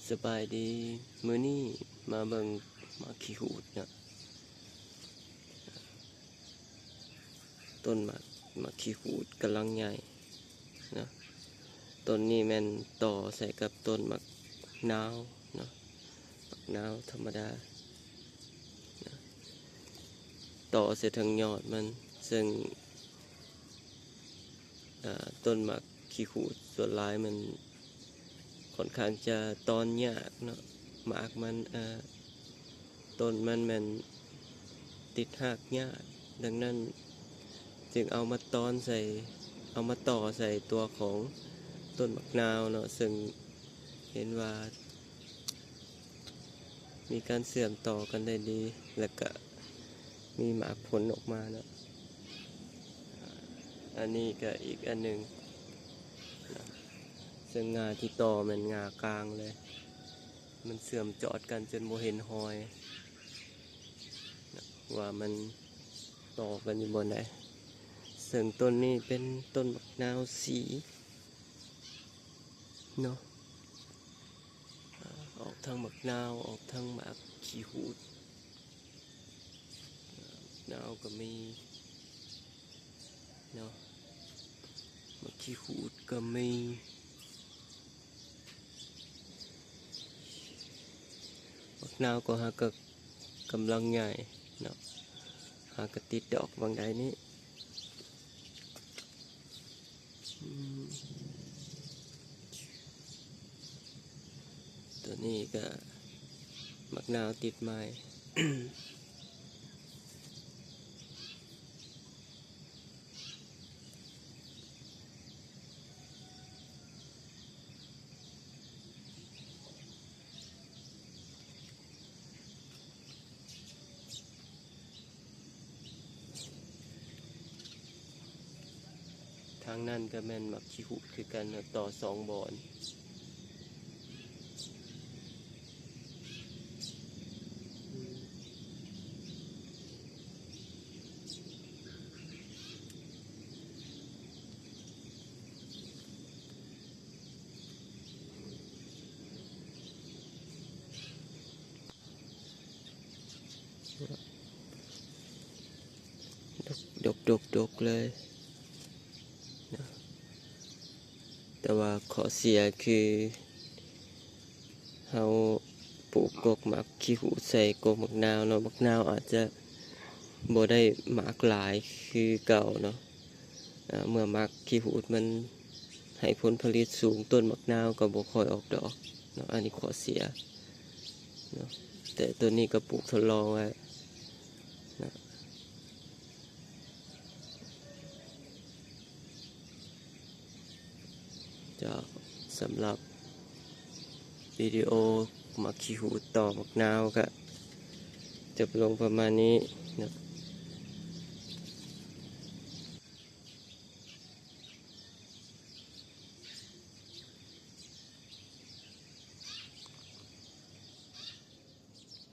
ສະບາຍດີ ມື້ນີ້ມາເບິ່ງໝາກຂີ້ຫູດເນາະ. ຕົ້ນໝາກ ໝາກຂີ້ຫູດກຳລັງໃຫຍ່ເນາະ. ຕົ້ນນີ້ແມ່ນຕໍ່ໃສ່ກັບຕົ້ນໝາກນາວເນາະ, ໝາກນາວທຳມະດາເນາະ, ຕໍ່ໃສ່ເທິງຍອດມັນ ເຊິ່ງ ອາ ຕົ້ນໝາກຂີ້ຫູດສ່ວນຫຼາຍມັນຂ້ອນຂ້າງຈະຕອນຍາກເນາະ, ໝາກມັນ ອາ ຕົ້ນມັນແມ່ນຕິດຮາກຍາກ, ດັ່ງນັ້ນຈຶ່ງເອົາມາຕອນໃສ່ ເອົາມາຕໍ່ໃສ່ຕົວຂອງຕົ້ນໝາກນາວເນາະ, ເຊິ່ງເຫັນວ່າ ມີການເຊື່ອມຕໍ່ກັນໄດ້ດີ ແລ້ວກະມີໝາກຜົນອອກມາເນາະ. ອັນນີ້ກະອີກອັນໜຶ່ງເນາະ, ເຊິ່ງງ່າທີ່ຕໍ່ແມ່ນງ່າກາງເລີຍ, ມັນເຊື່ອມຈອດກັນຈົນບໍ່ເຫັນຮອຍເນາະ ວ່າມັນຕໍ່ກັນຢູ່ບ່ອນໃດ. ເຊິ່ງຕົ້ນນີ້ເປັນຕົ້ນໝາກນາວສີເນາະ. ອາ ອອກທັງໝາກນາວ ອອກທັງໝາກຂີ້ຫູດ, ໝາກນາວກໍມີເນາະ, ໝາກຂີ້ຫູດກໍມີ. ໝາກນາວກໍຫາກໍກຳລັງໃຫຍ່ເນາະ, ຫາກໍຕິດດອກບາງໃດນີ້. ອືມ ຕົວນີ້ກະໝາກນາວຕິດໃໝ່. ທາງນັ້ນກໍແມ່ນໝາກຂີ້ຫູດຄືກັນເນາະ, ຕໍ່ສອງບ່ອນ. ດກ ດກ ດກ ດກເລີຍເນາະ, ແຕ່ວ່າຂໍ້ເສຍຄືເຮົາປູກກົກໝາກຂີ້ຫູດໃສ່ກົກໝາກນາວເນາະ, ໝາກນາວອາດຈະບໍ່ໄດ້ໝາກຫຼາຍຄືເກົ່າເນາະ. ອາ ເມື່ອໝາກຂີ້ຫູດມັນໃຫ້ຜົນຜະລິດສູງ, ຕົ້ນໝາກນາວກໍບໍ່ຄ່ອຍອອກດອກເນາະ, ອັນນີ້ຂໍ້ເສຍເນາະ, ແຕ່ຕົວນີ້ກໍປູກທົດລອງໄວ້ເນາະ. ເຈົ້າ ສຳລັບວິດີໂອໝາກຂີ້ຫູດຕໍ່ໝາກນາວກະຈົບລົງປະມານນີ້ເນາະ.